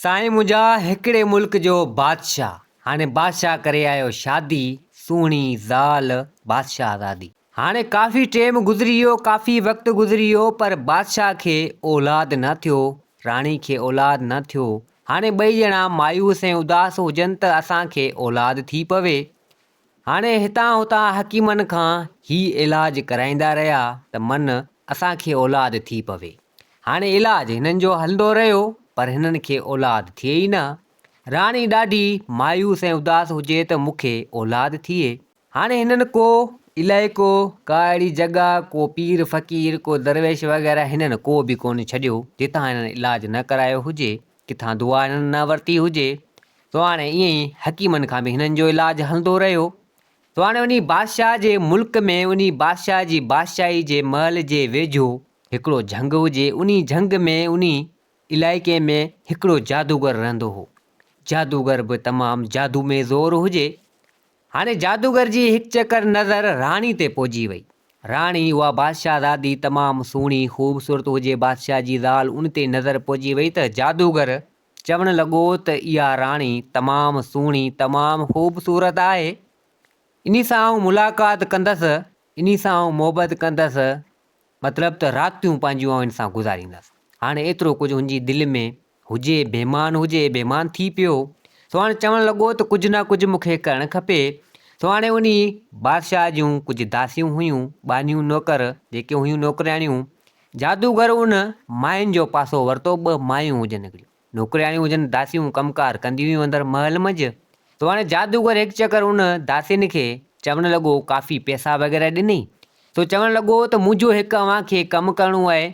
سائين منهنجا هڪڙي ملڪ جو بادشاهه، هاڻي بادشاهه ڪري آيو شادي، سهڻي زال بادشاهه زادي. هاڻي ڪافي ٽيم گذري ويو، ڪافي وقت گذري ويو پر بادشاهه کي اولاد نه ٿيو، راڻي کي اولاد نه ٿيو. هاڻي ٻئي ڄڻا مايوس ۽ اداس هجن ته اسان کي اولاد ٿي پوي. هاڻي هتان هتان حڪيمن کان هي علاج ڪرائيندا رهيا ته من اسان کي اولاد ٿي پوي. هاڻي علاج هنن جو هلندو رهيو پر هنن کي اولاد ٿئي ئي نه. راڻي ڏاڍي مايوس ۽ اداس هجي ته مون کي اولاد ٿئي. هاڻي هنن ڪو علائقو، ڪا اهڙي جڳهه، ڪو پير فقير، ڪو درويش وغيره هنن ڪو به ڪونه ڇڏيو جتان هنن علاج نه ڪرايو هجي، ڪٿان دعا هنن نه ورتي هجي. سو هاڻي ائين ئي حڪيمن کان به هنن جو علاج هلندو رهيو. سو هاڻي انهي بادشاهه جي ملڪ ۾ انهي بادشاهه جي بادشاهي جي محل جي ويجهو هڪڙو جهنگ هجي، انهي جهنگ ۾ انهي علائقي ۾ هڪڙو جادوگر رهندو هو. جادوگر به تمام جادو ۾ زور هجي. هاڻي جادوگر جي هڪ چڪر نظر راڻي تي پئجي وئي. راڻي اها بادشاهه زادي تمام سهڻي خوبصورت هجي بادشاهه جي زال ان تي نظر پئجي وئي ته جادوگر چوڻ لڳو ته اها راڻي تمام سهڻي، تمام خوبصورت آهي. انهي سان آئون ملاقات ڪندس، انهي سان آئون محبت ڪندس، مطلب ته راتيون پنهنجيون آئون هن سان گذاريندس. هاڻي ايترو ڪجهه هن جي دل ۾ هجي، بيمان هجي، بيمان ٿي پيو. سو هاڻي چوڻ لڳو ته ڪجهه نه ڪجهه مون کي ڪرڻ کپي. سو هاڻي انهي بادشاهه جون ڪجهه داسيون هيون، ٻانهيون نوڪر جيڪي هيون نوڪرياڻيون، جادوگر ان ماين جو پاسو ورتو، ٻه مايون هجن هڪڙيون نوڪرياڻيون هجن، داسيون ڪم ڪار ڪنديون هيون اندر محل منجهه. سو هاڻي جادوگر هڪ چڪر ان داسين کي چوڻ لڳو، ڪافي پئسا وغيره ڏنئي، سو چوڻ لڳو ته منهنجو هڪ اوهان کي ڪم ڪرڻو آهي،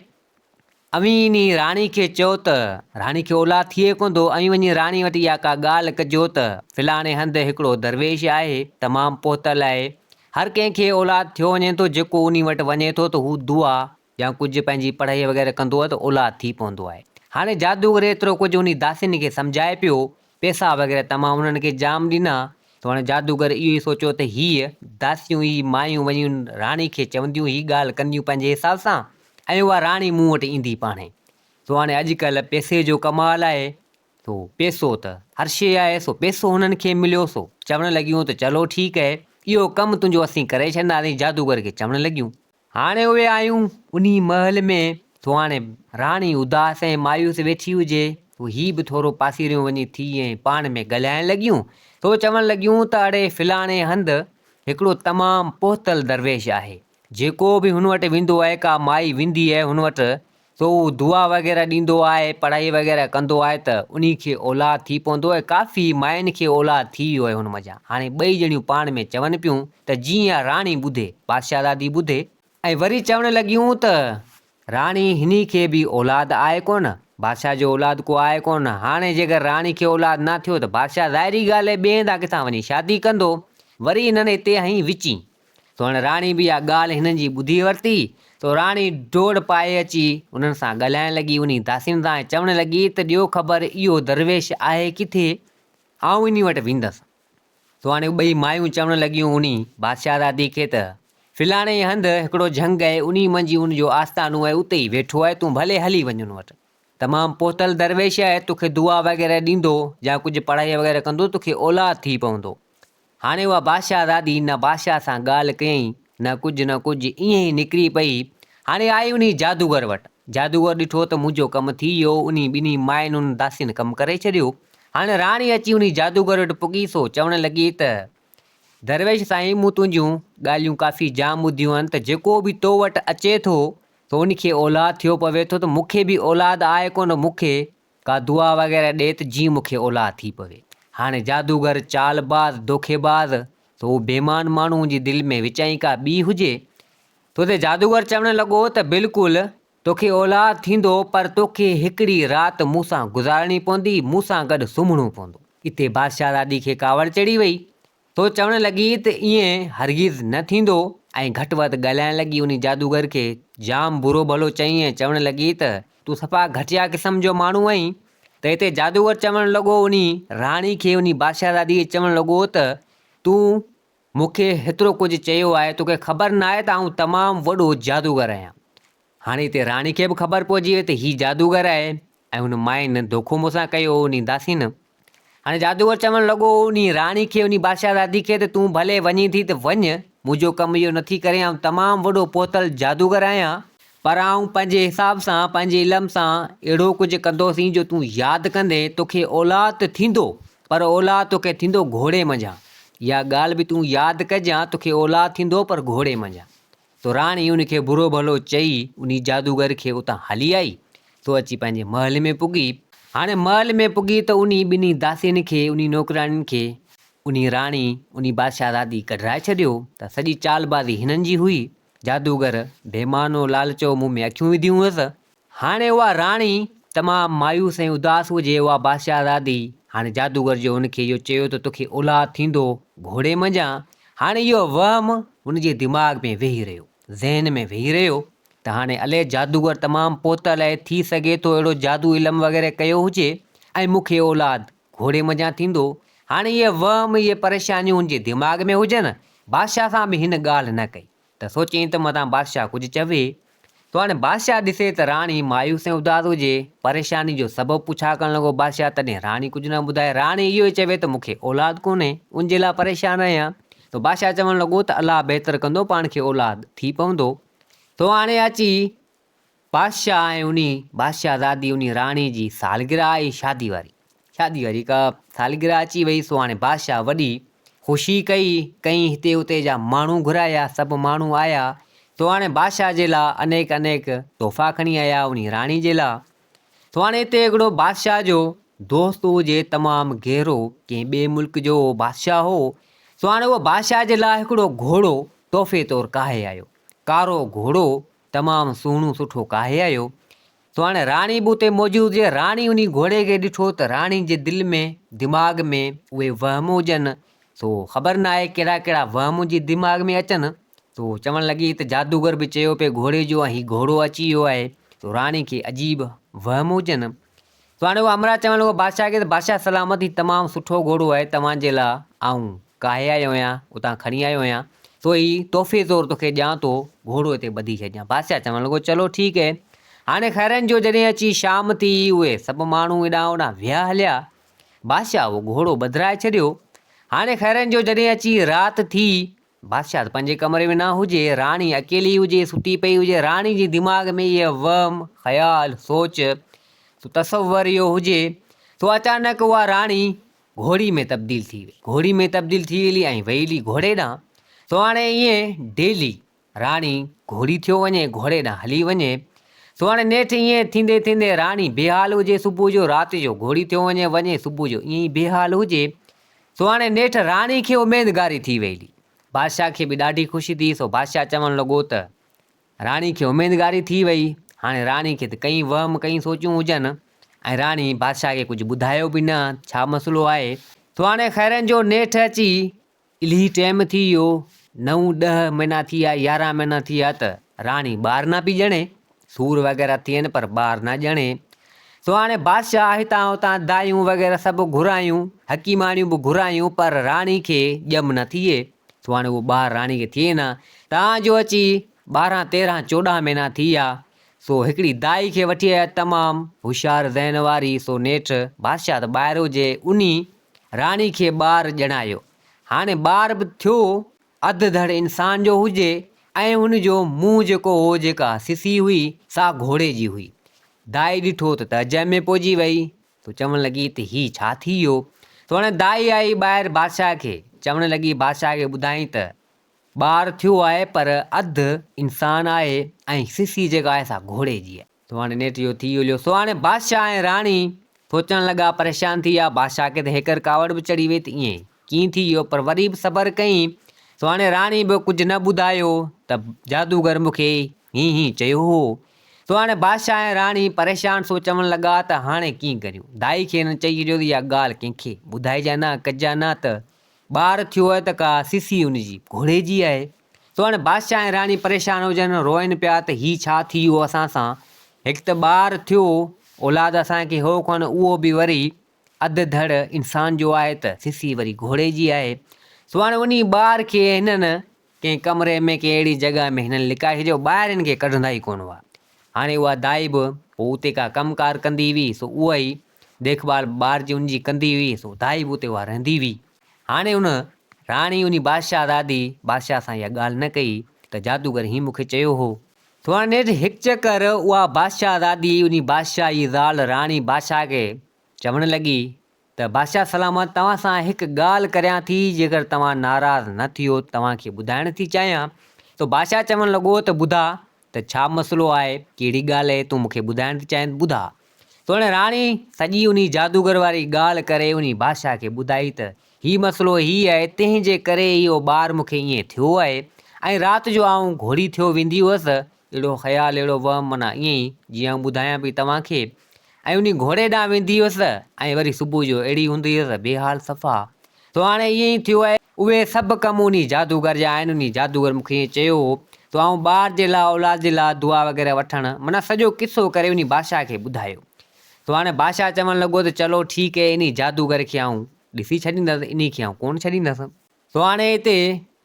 اوهين انهي راڻي کي چئو ته راڻي کي اولاد ٿئي ڪونه ٿو، اوهين وڃي راڻي وٽ اها ڪا ڳالهه ڪجو ته فلاڻي هنڌ هڪڙو درويش آهي، تمام پهتل آهي، هر ڪنهن کي اولاد ٿيو وڃي ٿو، جيڪو انهي وٽ وڃي ٿو ته هو دعا يا ڪجهه پنهنجي پڙهائي وغيره ڪندو آهي ته اولاد ٿي پوندو آهي. هاڻي جادوگر ايترو ڪجهه انهي داسين کي سمجهائي پيو، پئسا وغيره تمام انهن کي جام ڏنا، ته هاڻي جادوگر اهو ئي سوچيو ته هيء داسيون هي مايون وڃي راڻي کي چونديون هي ڳالهه ڪنديون پنهنجي حساب سان ۽ اها راڻي مون وٽ ايندي پاڻهي. سو هاڻي اڄڪلهه پئسي جو ڪمال آهي، سو پئسو ته هر شيء آهي، سو پئسو هنن کي مليو، سو چوڻ لڳيون ته چلو ٺيڪ اهي، اهو ڪم تنهنجو اسين ڪري ڇڏنداسين، جادوگر کي چوڻ لڳيون. هاڻي اهي آيون انهي محل ۾، سو هاڻي راڻي اداس ۽ مايوس ويٺي هجي، سو هي به ٿورو پاسيريون وڃي ٿي ۽ پاڻ ۾ ڳالهائڻ لڳيون، سو چوڻ لڳيون ته اڙي فلاڻي هنڌ هڪڙو تمام پهتل درويش آهي، جيڪو به هن وٽ ويندو آهي، ڪا مائي ويندي آهي هن وٽ، سو هو دعا وغيره ڏيندو آهي، پڙهائي وغيره ڪندو آهي ته انهي کي اولاد ٿي پوندو ۽ ڪافي ماين کي اولاد ٿي ويو آهي هن منجهان. هاڻي ٻئي ڄڻيون پاڻ ۾ چون پيون ته جيئن اها راڻي ٻڌي، بادشاهزادي ٻڌي، ۽ وري چوڻ لڳيون ته راڻي هني کي به اولاد آهي ڪونه، بادشاهه جو اولاد ڪو آهي ڪونه، هاڻي جيڪر راڻي کي اولاد نه ٿيو ته بادشاهه ظاهري ڳالهه آهي ٻئي هنڌان ڪٿان وڃي شادي ڪندو، وري هنن هتي هنئي وچين. سو هاڻي راڻي به اها ڳالهه هنن جي ٻڌي ورتي، سو راڻي ڊوڙ پائي اچي انهن سان ڳالهائڻ لڳي، انهي داسين سان ۽ چوڻ لڳي ته ڏيو خبر اهو درويش آهي ڪٿي، آئون انهي وٽ ويندس. سو هاڻي ٻئي مايون چوڻ لڳيون انهي بادشاهزادي کي ته فلاڻي هنڌ هڪڙو جهنگ آهي، انهي منجهه ان جو آستانو آهي، اتي ئي ويٺو آهي، تون ڀلي هلي وڃ ان وٽ. تمام پهتل درويش آهي، توکي دعا وغيره ڏيندو يا ڪجهه پڙهائي وغيره ڪندو، توکي اولاد ٿي پوندو. هاڻي اها بادشاهزادي نه بادشاهه سان ڳالهه ڪيائين نه ڪجهه نه ڪجهه ائين ئي نڪري پئي. هاڻي آئي انهي جادوگر وٽ. جادوگر ڏٺو ته منهنجو ڪم ٿي ويو، انهي ٻنهي ماين ان داسين ڪم ڪري ڇڏيو. هاڻي راڻي اچي انهي جادوگر وٽ پڳي سو چوڻ لڳي ته درويش سائين مون تنهنجون ڳالهيون ڪافي جام ٻڌيون آهن ته جيڪو به تو وٽ اچي ٿو ته ان کي اولاد ٿيو پوي ٿو ته مون کي به اولاد آهي ڪونه مون کي ڪا دعا وغيره ڏي ته جيئن مون کي اولاد ٿي پوي. هاڻي جادوگر چالباز، دوکيباز، ته هو بيمان ماڻهو جي دل ۾ وچائين ڪا ٻي هجي. تو تي جادوگر چوڻ لڳو ته بلڪل توکي اولاد ٿيندو پر توکي هڪڙي رات مون سان گذارڻي پوندي، مون سان گڏ سمهڻو پوندو. اتي بادشاهزادي کي ڪاوڙ چڙهي وئي. سو چوڻ لڳي ته ائين هرگز نه ٿيندو ۽ گهٽ وڌ ڳالهائڻ لڳي انهي جادوگر کي جام برو ڀلو چئي ۽ چوڻ لڳي ته تون صفا گهٽيا قسم جو ماڻهو آهين ته هتي جادوگر چوڻ لڳو انهي راڻي کي انهي بادشاهزادي کي چوڻ لڳو ته تون مون کي هيترو ڪجهه چيو آهي توکي خبر ناهي ته آئون تمام وڏو جادوگر آهيان هاڻي هتي راڻي کي به خبر پئجي وئي ته هي جادوگر آهي. ۽ هن ماين دوکو مون سان ڪيو هو انهي داسين. هاڻي جادوگر چوڻ لڳو انهي راڻي کي انهي بادشاهزادي کي ته تون ڀلي وڃين ٿي ته وڃ، منهنجو ڪم اهو نٿي ڪرين، آئون تمام وڏو پهتل جادوگر آهيان، پر آئون پنهنجي حساب سان پنهنجي علم سان اهڙو ڪجهه ڪندوسين جو تون ياد ڪندين، توکي اولاد ته ٿيندو، پر اولاد توکي ٿيندو گهوڙي منجهان. اها ڳالهه به تون ياد ڪجان، توکي اولاد ٿيندو پر گهوڙي منجهان. سو راڻي ان کي برو ڀلو چئي انهي جادوگر کي اتان هلي آئي. سو اچي پنهنجي محل ۾ پڳي. هاڻي محل ۾ پڳي ته انهي ٻنهي داسين کي، انهي نوڪرياڻين کي، انهي راڻي، انهي بادشاهزادي ڪڍرائي ڇڏيو ته سڄي چالبازي هنن جي هئي. جادوگر بيمانو لالچو منهن ۾ اکيون وڌيون هئس. هاڻي اها راڻي تمام مايوس ۽ اداس هجي، اها بادشاهزادي، هاڻي جادوگر جو هن کي اهو چيو ته توکي اولاد ٿيندو گهوڙي منجهان، هاڻي اهو وهم هن جي دماغ ۾ ويهي رهيو، ذهن ۾ ويهي رهيو ته هاڻي الائي جادوگر تمام پهتل آهي، ٿي سگهي ٿو اهڙو جادو علم وغيره ڪيو هجي ۽ مون کي اولاد گهوڙي منجهان ٿيندو، هاڻي اهي وهم، اهي پريشانيون هن جي دماغ ۾ هجن، بادشاهه سان به هن ڳالهه نه ڪئي. ته سوچيائين ته متان بادشاهه ڪجهه چوي. سو هاڻي بادشاهه ڏسي ته راڻي مايوس ۽ اداس هجي. پريشاني جو سبب پڇا ڪرڻ لڳو بادشاهه تڏهن راڻي ڪجهه نه ٻڌائي. راڻي اهو ئي چوي ته مون کي اولاد ڪونهي، ان جي لاء پريشان آهيان. سو بادشاهه چوڻ لڳو ته الله بهتر ڪندو پاڻ کي اولاد ٿي پوندو. سو هاڻي اچي بادشاهه ۽ انهي بادشاهزادي انهي راڻي جي سالگرهه آئي شادي واري شادي واري ڪا سالگرهه اچي وئي سو هاڻي بادشاهه وڏي خوشي ڪئي ڪئين هتي هتي جا ماڻهو گهرايا سڀ ماڻهو آيا سو هاڻي بادشاهه جي لا انيڪ انيڪ تحفا کڻي آيا انهي راڻي جي لا سو هاڻي هتي هڪڙو بادشاهه جو دوست هجي تمام گهرو ڪنهن ٻئي ملڪ جو بادشاهه هو سو هاڻي اهو بادشاهه جي لا هڪڙو گهوڙو تحفي طور ڪاهي آيو ڪارو گهوڙو تمام سهڻو سٺو ڪاهي آيو. سو هاڻي راڻي به اتي موجود هجي. راڻي انهي گهوڙي کي ڏٺو ته راڻي جي دل ۾، دماغ ۾ اهي وهم هجن. سو خبر ناهي ڪهڙا ڪهڙا وهم هن جي دماغ ۾ اچن. سو چوڻ لڳي ته جادوگر به چيو پئي گهوڙي جو ۽ هي گهوڙو اچي ويو آهي. سو راڻي کي عجيب وهم هجن. سو هاڻي اهو همراهه چوڻ لڳو بادشاهه کي ته بادشاهه سلامت هي تمام سٺو گهوڙو آهي توهان جي لاء آئون ڪاهي آيو آهيان اتان کڻي آيو آهيان سو هي تحفي طور توکي ڏيان ٿو گهوڙو هتي ٻڌي ڇڏجان بادشاهه چوڻ لڳو چلو ٺيڪ هي هاڻي خيرن جو جڏهن اچي شام ٿي اهي سڀ ماڻهو هيڏانهن هوڏانهن ويا هليا بادشاهه اهو گهوڙو ٻڌرائي ڇڏيو هاڻي خيرن جو جڏهن اچي رات ٿي بادشاهه ته پنهنجي ڪمري ۾ نه هجي، راڻي اڪيلي هجي، ستي پئي هجي، راڻي جي دماغ ۾ اهي وهم، خيال، سوچ، تصور اهو هجي، سو اچانڪ اها راڻي گهوڙي ۾ تبديل ٿي وئي، گهوڙي ۾ تبديل ٿي ويلي ۽ ويلي گهوڙي ڏانهن، سو هاڻي ائين ڊيلي راڻي گهوڙي ٿيو وڃي، گهوڙي ڏانهن هلي وڃي، سو هاڻي نيٺ ائين ٿيندي ٿيندي راڻي بيحال هجي، صبح جو رات جو گهوڙي ٿيو وڃي، وڃي صبح جو ائين ئي بيحال هجي، سو هاڻي نيٺ راڻي کي اميدگاري ٿي ويئي. بادشاهه کي به ڏاڍي خوشي ٿي، سو بادشاهه چوڻ لڳو ته، راڻي کي اميدگاري ٿي ويئي، هاڻي راڻي کي ته ڪئين وهم ڪئين سوچون هجن ۽ راڻي بادشاهه کي ڪجهه ٻڌايو به نه ڇا مسئلو آهي. سو هاڻي خيرن جو نيٺ اچي الهي ٽيم ٿي ويو، نو ڏهه مهينا ٿي ويا، يارهن مهينا ٿي ويا ته راڻي ٻار نه پئي ڄڻي. سور وغيره ٿين پر ٻار نه ڄڻي. سو هاڻي بادشاهه هتان هتان دايون وغيره سڀ گهرايون، حڪيماڻيون به گهرايون پر راڻي کي ڄم نه ٿئي. سو هاڻي اهو ٻار راڻي کي ٿئي نه. تان جو اچي ٻارهن تيرهن چوڏهن مهينا ٿي ويا. سو هڪڙي دائي کي وٺي آيا تمام هوشيار ذهن واري. سو نيٺ بادشاهه ته ٻاهر هجي انهي راڻي کي ٻار ڄڻايو. هاڻي ٻار به ٿيو اڌ ڌڙ انسان جو هجي ۽ هن جو منهن جيڪو هو جيڪا سسي هئي سا گهوڙي جي هئي. دائي ڏٺو ته تعجب ۾ پئجي وئي. سو چوڻ لڳي ته هي ڇا ٿي ويو؟ سو هاڻي دائي آئي ٻاهر بادشاهه کي چوڻ لڳي بادشاهه کي ٻڌائين ته ٻار ٿيو آهي پر اڌ انسان آهي ۽ سسي جيڪا آهي سا گهوڙي جي آهي. سو هاڻي نيٺ اهو ٿي هليو. سو هاڻي بادشاهه ۽ راڻي سوچڻ لڳا، پريشان ٿي ويا. بادشاهه کي ته هيڪر ڪاوڙ به چڙهي وئي ته ائين ڪيئن ٿي ويو، پر وري به صبر ڪيائين. سو هاڻي راڻي به ڪجهه نه ٻڌايو ته جادوگر مون کي هين هين چيو هو. سو هاڻي بادشاهه ۽ راڻي پريشان سو چوڻ لڳا ته هاڻي ڪيئن ڪريون. دائي کي هنن چئي ڇڏيو ته اها ڳالهه ڪنهن کي ٻڌائجان نه، ڪجان نه ته ٻار ٿيو آهي ته ڪا سسي ان جي گهوڙي جي آهي. سو هاڻي بادشاهه ۽ راڻي پريشان هجن، روئن پيا ته هي ڇا ٿي ويو اسان سان. هڪ ته ٻار ٿيو، اولاد اسان کي هو ڪونه، اهو به وري اڌ ڌڙ انسان جو آهي ته سسي وري گهوڙي جي آهي. سو هاڻي انهي ٻار کي هنن ڪنهن ڪمري ۾ ڪنهن اهڙي جڳهه ۾ هنن لڪائي ڇڏيو، ٻاهر هن کي ڪڍندا ئي ڪونه هئا. هاڻي اها دائي به پوء اتي ڪا ڪم ڪار ڪندي هئي سو اها ئي ديک ڀال ٻار جي ان جي ڪندي هئي سو دائي به اتي اها رهندي هئي. هاڻي ان راڻي انهي بادشاهه دادي بادشاهه سان اها ڳالهه نه ڪئي ته جادوگر هين مون کي چيو هو. سو هاڻي نيٺ هڪ چڪر اها بادشاهه دادي انهي بادشاهه جي زال راڻي بادشاهه کي چوڻ لڳي ته بادشاهه سلامت توهان سان هڪ ڳالهه ڪريان ٿي جيڪر توهان ناراض نه ٿيو توهان کي ٻڌائڻ ٿي چاهيان. سو بادشاهه چوڻ لڳو ته ٻڌاء ته ڇا مسئلو آهي ڪهڙي ڳالهه آهي تون مون کي ٻڌائڻ ٿي چاهين ته ٻڌاء. سو هاڻي راڻي سڄي انهي جادوگر واري ڳالهه ڪري انهي بادشاهه کي ٻڌائي ته هي مسئلو هي آهي تنهن جي ڪري اهو ٻار مون کي ائين ٿيو آهي ۽ رات جو آئون گهوڙي ٿيو ويندي هئس اهڙو خيال اهڙو وهم معنيٰ ائين ئي جيئن آئون ٻڌايان پئي توهان کي ۽ انهي گهوڙي ڏانهن ويندي هيس ۽ وري صبح جو اهڙي هوندي هيس بي حال صفا. سو هاڻي ائين ئي ٿيو آهي. اهي سڀ ڪم انهي جادوگر جا آهن انهي جادوگر مون کي ائين چيو هو ته آئون ٻار جي لاء اولاد جي لاء دعا وغيره وٺڻ معنيٰ سڄو قصو ڪري انهي بادشاهه کي ٻڌايو. سو هاڻي بادشاهه چوڻ لڳو ته چلو ٺيڪ اهي انهي جادوگر کي آئون ڏسي ڇڏيندس انهي کي آئون ڪونه ڇڏيندس. سو هاڻي هتي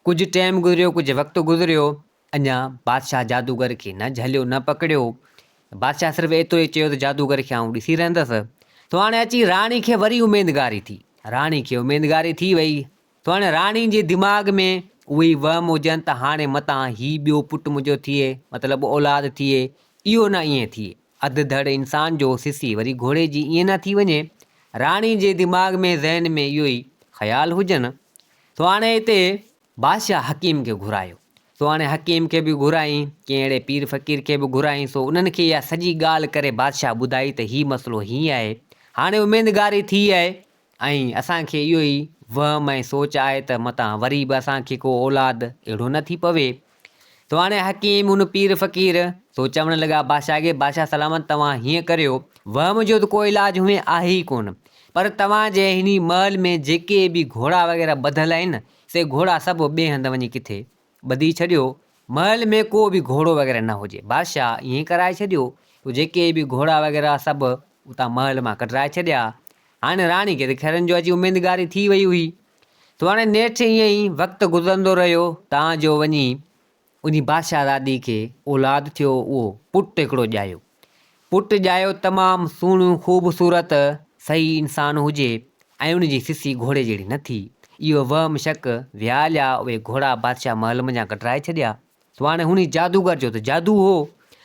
ڪجهه ٽيم گذريو ڪجهه وقت گذريو اڃا بادشاهه جادوگر کي نه جهليو نه پڪڙيو. بادشاهه صرف ايترو ئي چيو ته جادوگر کي آئون ڏسي رهندس. سو هاڻي اچي راڻي کي وري اميدگاري ٿي. راڻي کي اميدگاري ٿي وئي. سو هاڻي راڻي جي دماغ ۾ اهي ئي وهم هجن ته هاڻي متان هي ٻيو پٽ منهنجو ٿئي، مطلب اولاد ٿئي، اهو نه ائين ٿئي. اڌ ڌڙ انسان جو سسي وري گهوڙي جي ائين نه ٿي وڃي. راڻي جي دماغ ۾ ذهن ۾ اهو ئي خيال هجن. سو هاڻي هتي بادشاهه حڪيم کي گهرايو. سو هاڻي حڪيم کي به گهرائين، ڪنهن اهڙي پير فقير کي به گهرائين، سو انهن کي اها سڄي ڳالهه ڪري بادشاهه ٻڌائي ته هي مسئلو هيئن آهي، هاڻي اميدگاري ٿي آهي ۽ اسان کي اهو ئي وهم ۽ سوچ آهي ته متان وري به اسان کي ڪو اولاد اهڙو نه ٿي پوي. سو هاڻي حڪيم ان پير فقير سو چوڻ لڳا بادشاهه کي، بادشاهه سلامت توهان هيئن ڪريو، وهم جو ته ڪو علاج هونئن آهي ئي ڪونه، پر توهان جي هني محل ۾ جيڪي به گهوڙا وغيره ٻڌل آهن، سي گهوڙا سڀ ٻئي هنڌ وڃي ڪٿي ٻڌي ڇڏيو. محل ۾ ڪو به گهوڙو وغيره نه هجي. بادشاهه ائين ڪرائي ڇڏيو. پوء جيڪي به گهوڙا وغيره سڀ اتان محل مان ڪڍرائي ڇڏيا. هاڻي راڻي کي ته خيرن جو اچي اميدگاري ٿي وئي هئي. سو هاڻي نيٺ ائين ئي وقت گذرندو رهيو تان جو وڃي انهي بادشاهزادي کي اولاد ٿيو اهو پٽ هڪڙو ڄايو. پٽ ڄايو تمام سهڻو خوبصورت صحيح انسان هجي ۽ ان جي سسي گهوڙي جهڙي نه ٿي. اهو وهم شڪ ويا هليا اهي گهوڙا بادشاهه محل منجهان ڪڍرائي ڇڏيا. سو هاڻي هن جادوگر جو ته جادو هو.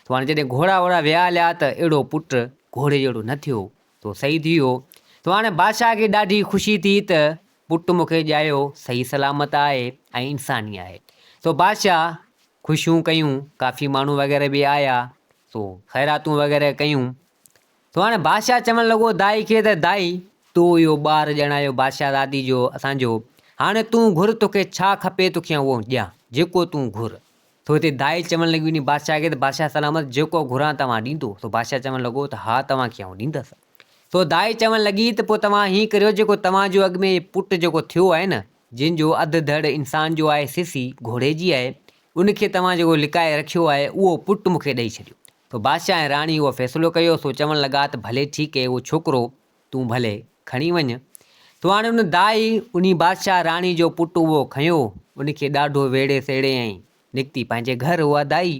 سو هاڻي جڏهن گهوڙا ووڙا ويا هليا ته اهڙو پٽ گهوڙي جهڙو نه ٿيو. سو صحيح ٿي ويو. سو هاڻي بادشاهه کي ڏاڍي خوشي ٿي ته پٽ مون کي ڄايو صحيح سلامت آهي ۽ انساني آهي. سو بادشاهه خوشيون ڪيون، ڪافي ماڻهو وغيره به آيا، سو خيراتون وغيره ڪيون. سو هاڻي بادشاهه چوڻ لڳو دائي کي ته دائي تو اهو ٻار ڄڻايو بادشاهزادي جو اسان جو، هاڻي تون گهر توکي ڇا کپي توکي آئون اهو ڏيان، جيڪو تون گهر. سو هتي دائي چوڻ لڳي وڃي بادشاهه کي ته بادشاهه سلامت جيڪو گهران توهان ڏيندو؟ سو بادشاهه چوڻ لڳو ته ها توهان کي آئون ڏيندس. سو دائي چوڻ لڳي ته پوء توهان هيئن ڪريو جيڪو توهان جو اڳ ۾ پٽ جيڪو ٿيو آهي نه جنهن جو اڌ ڌڙ انسان جو آهي سسي گهوڙي جي آهي ان کي توهان جيڪو لڪائي رکيو آهي اهو پٽ مون کي ڏئي ڇڏيو. سو بادشاهه ۽ راڻي اهو فيصلو ڪيو سو چوڻ لڳا ته ڀلي ٺيڪ اهي اهو ڇوڪرو تون ڀلي کڻي وڃ. سو هاڻي ان دائي انهي بادشاهه راڻي جو پٽ اهو کنيو، ان کي ڏاڍو ويڙهي سيڙهي ۽ نڪتي پنهنجي گهر اها دائي.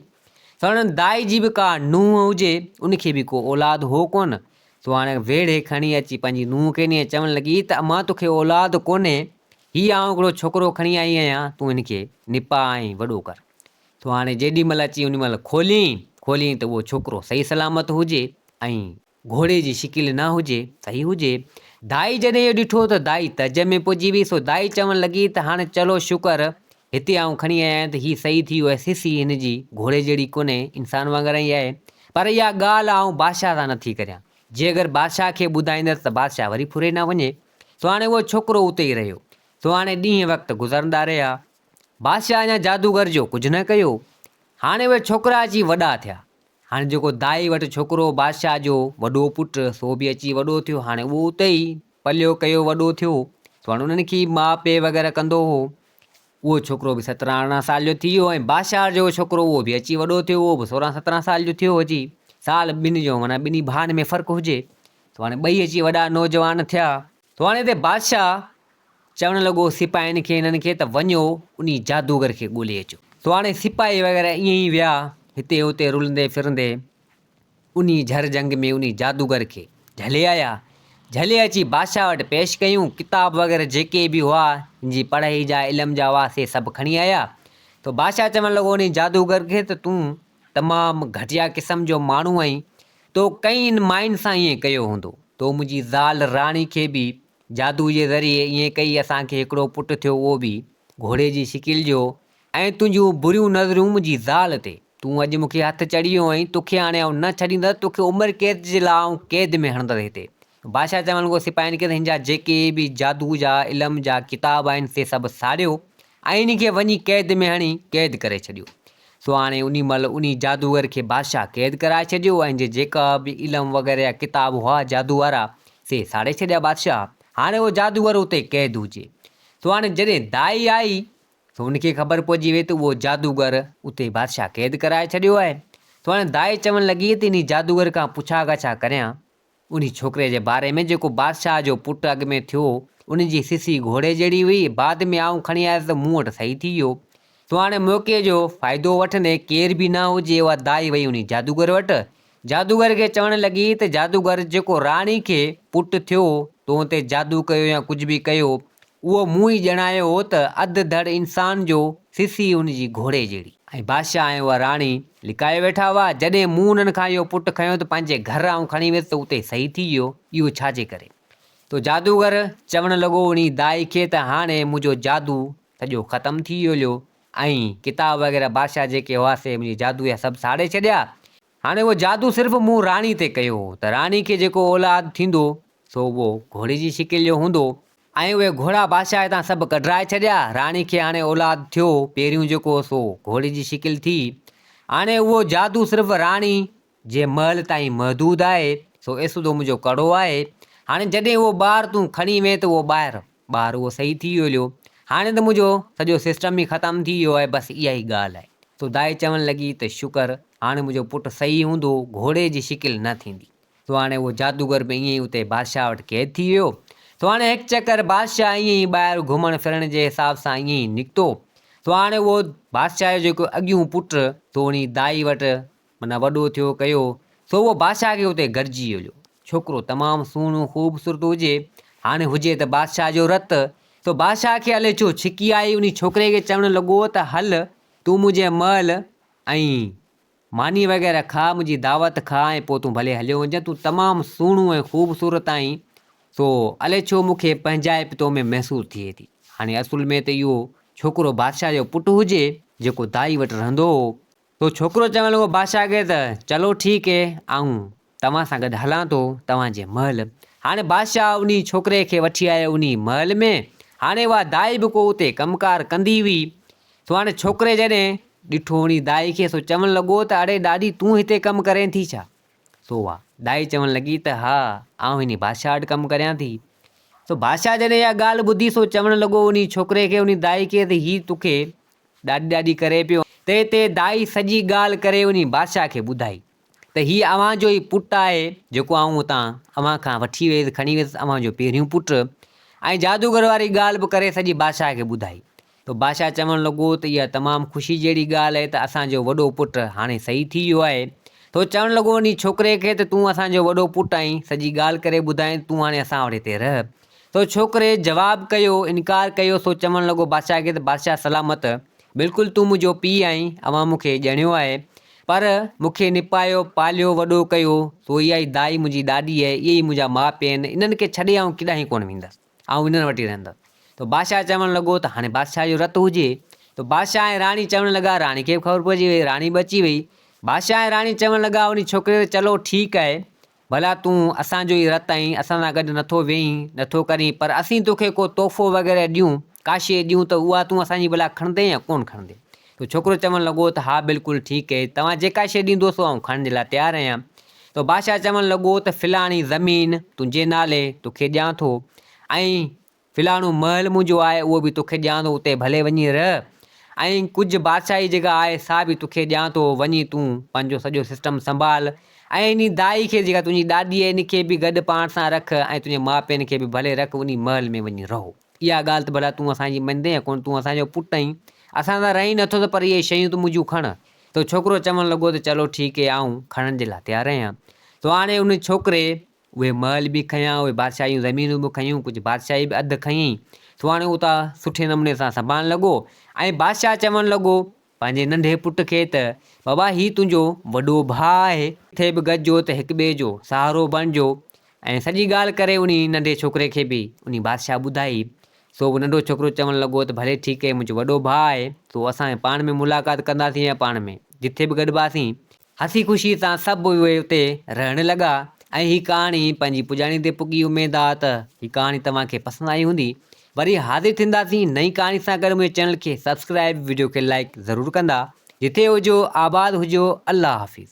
سو هاڻي ان دائي جي به ڪا نونهن هجي، ان کي به ڪو اولاد هو ڪونه. سو هاڻي ويڙهي کڻي اچي پنهنجي نونهن کي ڏني ۽ چوڻ لڳي ته امان توکي اولاد ڪونهي، هي آئون هڪڙو ڇوڪرو کڻي آئي آهيان، تون هن کي نپاء ۽ وڏو ڪر. سو هاڻي جيڏي مهل اچي انهي مهل کوليائين، کوليائين ته اهو ڇوڪرو صحيح سلامت هجي ۽. گهوڙي جي شڪل نه هجي، صحيح هجي. دائي جڏهن اهو ڏٺو ته دائي تعجب ۾ پئجي وئي، سو دائي چوڻ لڳي ته هاڻي چلو شڪر هتي آئون کڻي آئي آهيان ته هي صحيح ٿي ويو آهي، سسي هن جي گهوڙي جهڙي ڪونهي، انسان وانگر ئي آهي، پر اها ڳالهه آئون بادشاهه سان نٿي ڪريان، جي اگر بادشاهه کي ٻڌائيندس ته بادشاهه وري ڦري نه وڃي. سو هاڻي اهو ڇوڪرو اتي ئي رهيو. سو هاڻي ڏينهن وقت گذرندا رهيا. بادشاهه اڃا جادوگر جو ڪجهه نه ڪيو. هاڻي اهي ڇوڪرا اچي وڏا ٿيا. هاڻي جيڪو دائي وٽ ڇوڪرو بادشاهه جو وڏو پٽ سو به اچي وڏو ٿيو. هاڻي اهو اتي ئي پليو ڪيو وڏو ٿيو. سو هاڻي انهن کي ماء پيء وغيره ڪندو هو. اهو ڇوڪرو به سترهن ارڙهن سال جو ٿي ويو ۽ بادشاهه جو ڇوڪرو اهو به اچي وڏو ٿيو اهو به سورهن سترهن سال جو ٿيو اچي. سال ٻن جو معنيٰ ٻنهي ڀائن ۾ فرق هجي. سو هاڻي ٻئي اچي وڏا نوجوان ٿيا. سو هاڻي هتي بادشاهه چوڻ لڳو سپاهين کي هنن کي ته وڃو انهي جادوگر کي ڳولي اچو. سو هاڻي سپاهي وغيره ائين ئي ويا هتي هتي رلندي ڦرندي انهي جھر جھنگ ۾ انهي جادوگر کي جھلي آيا. جھلي اچي بادشاهه وٽ پيش ڪيون. ڪتاب وغيره جيڪي به هئا، جن جي پڙهائي جا علم جا هئا، سي سڀ کڻي آيا. ته بادشاهه چوڻ لڳو انهي جادوگر کي ته تون تمام گھٽيا قسم جو ماڻهو آهين. تو ڪئين ماين سان ائين ڪيو هوندو. تو منهنجي زال راڻي کي به جادو جي ذريعي ائين ڪئي. اسان کي هڪڙو پٽ ٿيو اهو به گهوڙي جي شڪل جو ۽ تنهنجون بريون نظرون منهنجي زال تي. تون اڄ مون کي هٿ چڙهي ويو آهين، توکي هاڻي آئون نه ڇڏيندس، توکي عمر قيد جي لاء آئون قيد ۾ هڻندس هتي. بادشاهه چوڻ لڳو سپاهين کي ته هن جا جيڪي به جادو جا علم جا ڪتاب آهن سي سڀ ساڙيو ۽ هن کي وڃي قيد ۾ هڻي قيد ڪري ڇڏيو. سو هاڻي انهي مهل انهي جادوگر کي بادشاهه قيد ڪرائي ڇڏيو ۽ هن جي جيڪا به علم وغيره جا ڪتاب هئا جادو وارا سي ساڙي ڇڏيا بادشاهه. هاڻي اهو جادوگر اتي قيد هجي. سو هاڻي جڏهن دائي آئي سو هن کي خبر پئجي وئي ته اهو جادوگر اتي بادشاهه قيد ڪرائي ڇڏيو آهي. سو هاڻي دائي چوڻ لڳي ته انهي جادوگر کان پڇا ڳاڇا ڪريان انهي ڇوڪري جي باري ۾ جيڪو بادشاهه جو پٽ اڳ ۾ ٿيو. ان جي سسي گهوڙي جهڙي هئي. بعد ۾ آئون کڻي آيس ته مون وٽ صحيح ٿي ويو. سو هاڻي موقعي جو فائدو وٺندي ڪير به نه هجي اها دائي وئي انهي جادوگر وٽ. جادوگر کي چوڻ لڳي ته جادوگر جيڪو راڻي کي پٽ ٿيو تو ان تي جادو ڪيو يا ڪجهه به ڪيو اهو مون ئي ڄڻايو هو ته اڌ ڌڙ انسان جو سسي ان جي گهوڙي جهڙي. ۽ بادشاهه ۽ اها راڻي لڪايو ويٺا هئا جڏهن مون انهن کان اهو پٽ کنيو ته پنهنجي گهر آئون کڻي ويس ته اتي صحيح ٿي ويو اهو ڇا جي ڪري؟ تو جادوگر چوڻ لڳو انهي دائي کي ته هاڻي منهنجو جادو سڄو ختم ٿي ويو هليو ۽ ڪتاب وغيره بادشاهه جيڪي هئا سي منهنجي جادو جا سڀ ساڙي ڇڏيا. هاڻي اهو جادو صرف مون راڻي تي ڪيو هو ته راڻي کي جيڪو اولاد ٿيندو سو اهو گهوڙي جي شڪل جو هوندو ۽ اهي گهوڙا بادشاهه هتان سڀ ڪڍرائي ڇڏيا. راڻي کي هاڻي اولاد ٿيو پهريون جيڪو سو گهوڙي جي شڪل ٿي. هاڻي اهو جادو صرف راڻي جي محل تائين محدود آهي، سو ايسودو منهنجو ڪڙو آهي. هاڻي جڏهن اهو ٻار تون کڻي وئين ته اهو ٻاهر ٻار اهو صحيح ٿي ويو هليو. هاڻي ته منهنجو سڄو سسٽم ئي ختم ٿي ويو آهي، بس اها ئي ڳالهه آهي. سو دائي چوڻ لڳي ته شڪر، هاڻي منهنجو پٽ صحيح هوندو، گهوڙي جي شڪل نه ٿيندي. سو هاڻي اهو جادوگر به ائين ئي اتي بادشاهه وٽ قيد ٿي ويو. سو هاڻي هڪ چڪر بادشاهه ائين ئي ٻاهر گهمڻ ڦرڻ جي حساب سان ائين ئي نڪتو. سو هاڻي اهو بادشاهه جو جيڪو اڳيون پٽ، سو انهي دائي وٽ معنيٰ وڏو ٿيو ڪيو، سو اهو بادشاهه کي اتي گڏجي هليو. ڇوڪرو تمام سهڻو خوبصورت هجي. هاڻي هجي ته بادشاهه جو رت، سو بادشاهه کي الئي ڇو ڇڪي آئي. انهي ڇوڪري کي چوڻ لڳو ته هل تون منهنجي محل ۽ ماني وغيره کاء، منهنجي دعوت کاء ۽ پوء تون ڀلي هليو وڃجانء. تون تمام سهڻو ۽ خوبصورت آهين، سو الئي ڇو مون کي پنهنجائپ تو ۾ محسوس ٿئي ٿي. هاڻي اصل ۾ ته اهو ڇوڪرو بادشاهه جو پٽ هجي، جيڪو دائي وٽ رهندو هو. سو ڇوڪرو چوڻ لڳو بادشاهه کي ته چلو ٺيڪ هي آئون توهان سان گڏ هلان ٿو توهان جي محل. هاڻي بادشاهه انهي ڇوڪري کي وٺي آيو انهي محل ۾. هاڻي اها دائي به ڪو اتي ڪم ڪار ڪندي هئي. سو هاڻي ڇوڪري جڏهن ڏٺو انهي دائي کي سو چوڻ لڳو ته اڙي ڏاڏي تون هتي ڪم ڪرين ٿي ڇا؟ سو اها دائي چوڻ لڳي ته ها آئون انهي بادشاهه وٽ ڪم ڪريان ٿي. سو بادشاهه جڏهن اها ڳالهه ٻڌي سو چوڻ لڳو انهي ڇوڪري کي انهي دائي کي ته هي توکي ڏاڏي ڏاڏي ڪري پيو. تنهن تي دائي سڄي ڳالهه ڪري وڃي بادشاهه کي ٻڌائي ته هي اوهان جو ئي پٽ آهي، جيڪو آئون اتان اوهان کان وٺي ويس، کڻي ويس، اوهان جو پهريون پٽ. ۽ جادوگر واري ڳالهه به ڪري سڄي بادشاهه کي ٻڌائي. ته بادشاهه چوڻ لڳو ته اها تمام خوشي جهڙي ڳالهه آهي ته اسان جو وڏو پٽ هاڻي صحيح ٿي ويو آهي. ته چوڻ لڳو وڃي ڇوڪري کي ته تون اسان جو وڏو پٽ آهين، سڄي ڳالهه ڪري ٻڌائين، تون هاڻي اسان وٽ هتي رهه. سو ڇوڪري جواب ڪيو، انڪار ڪيو، سو چوڻ لڳو بادشاهه کي ته بادشاهه سلامت، بلڪل تون منهنجو پيء آهين، اوهان مون کي ڄڻيو آهي، پر مون کي نپايو، پاليو، وڏو ڪيو، سو اها ئي دائي منهنجي ڏاڏي آهي، اهي ئي منهنجا ماء پيء آهن، انهن کي ڇڏي آئون ڪيڏانهن ڪونه ويندس، آئون انهن وٽ ئي رهندس. ته بادشاهه چوڻ لڳو ته هاڻي بادشاهه جو رت هجي. ته بادشاهه ۽ راڻي چوڻ لڳا، راڻي کي به خبر پئجي وئي، راڻي به اچي وئي. بادشاهه ۽ راڻي چوڻ لڳا انهي ڇوڪري ته چلو ٺيڪ آهي، ڀلا تون اسان جو ئي رت آهين، اسان سان گڏ نٿو ويهين، نٿو ڪرين، پر اسين توکي ڪو تحفو وغيره ڏيون، ڪا شيء ڏيون ته اها تون اسان جي ڀلا کڻندين يا ڪونه کڻندين؟ ته ڇوڪرو چوڻ لڳو ته ها بلڪل ٺيڪ اهي، توهان جيڪا شيء ڏيندو سو آئون کڻڻ جي لاء تيار آهيان. ته بادشاهه چوڻ لڳو ته فلاڻي زمين تنهنجي نالي توکي ڏيان ٿو ۽ فلاڻو محل منهنجو آهي اهو به توکي ڏيان ٿو اتي ڀلي وڃي رهه ۽ ڪجهه بادشاهي جيڪا آهي سا به توکي ڏيان ٿو وڃي تون پنهنجو سڄو سسٽم سنڀال ۽ انهي دائي کي جيڪا تنهنجي ڏاڏي آهي ان کي به گڏ پاڻ سان رک ۽ تنهنجي ماء پين کي به ڀلي رک انهي محل ۾ وڃي رهو اها ڳالهه ته ڀلا تون اسان جي مڃندين يا ڪونه تون اسان جو پٽ آهين اسان سان رهين نٿو ته پر اهي شيون تون منهنجون کڻ. ته ڇوڪرو چوڻ لڳو ته چلو ٺيڪ هي آئون کڻڻ جي لاء تيار آهيان. ته هاڻي ان ڇوڪري اهي محل به کنيا، اهي بادشاهي جون زمينون به کنيون، ڪجهه بادشاهي به اڌ کنيائين. سو هاڻي اتان سٺي نموني سان سنڀالڻ لڳو ۽ بادشاهه چوڻ لڳو پنهنجي ننڍي پٽ کي ته بابا هي تنهنجو وڏو ڀاء آهي، ڪٿي به گڏجو ته هڪ ٻئي جو سهارو بڻجو ۽ سڄي ڳالهه ڪري انهي ننڍي ڇوڪري کي به انهي بادشاهه ٻڌائي. سو به ننڍو ڇوڪرو چوڻ لڳو ته ڀلي ٺيڪ آهي منهنجو وڏو ڀاء آهي، سو اسان پاڻ ۾ ملاقات ڪنداسين يا پاڻ ۾ جٿي به گڏباسين هسي خوشي سان سڀ اهي اتي رهڻ لڳا ۽ هي ڪهاڻي پنهنجي پڄاڻي تي پڳي اميد آ ته هي ڪهاڻي توهان کي پسند آئي هوندي وري حاضر ٿينداسين نئين ڪهاڻي سان گڏ منهنجي چينل کي سبسڪرائب وڊيو کي لائيڪ ضرور ڪندا جتي هجو آباد هجو الله حافظ.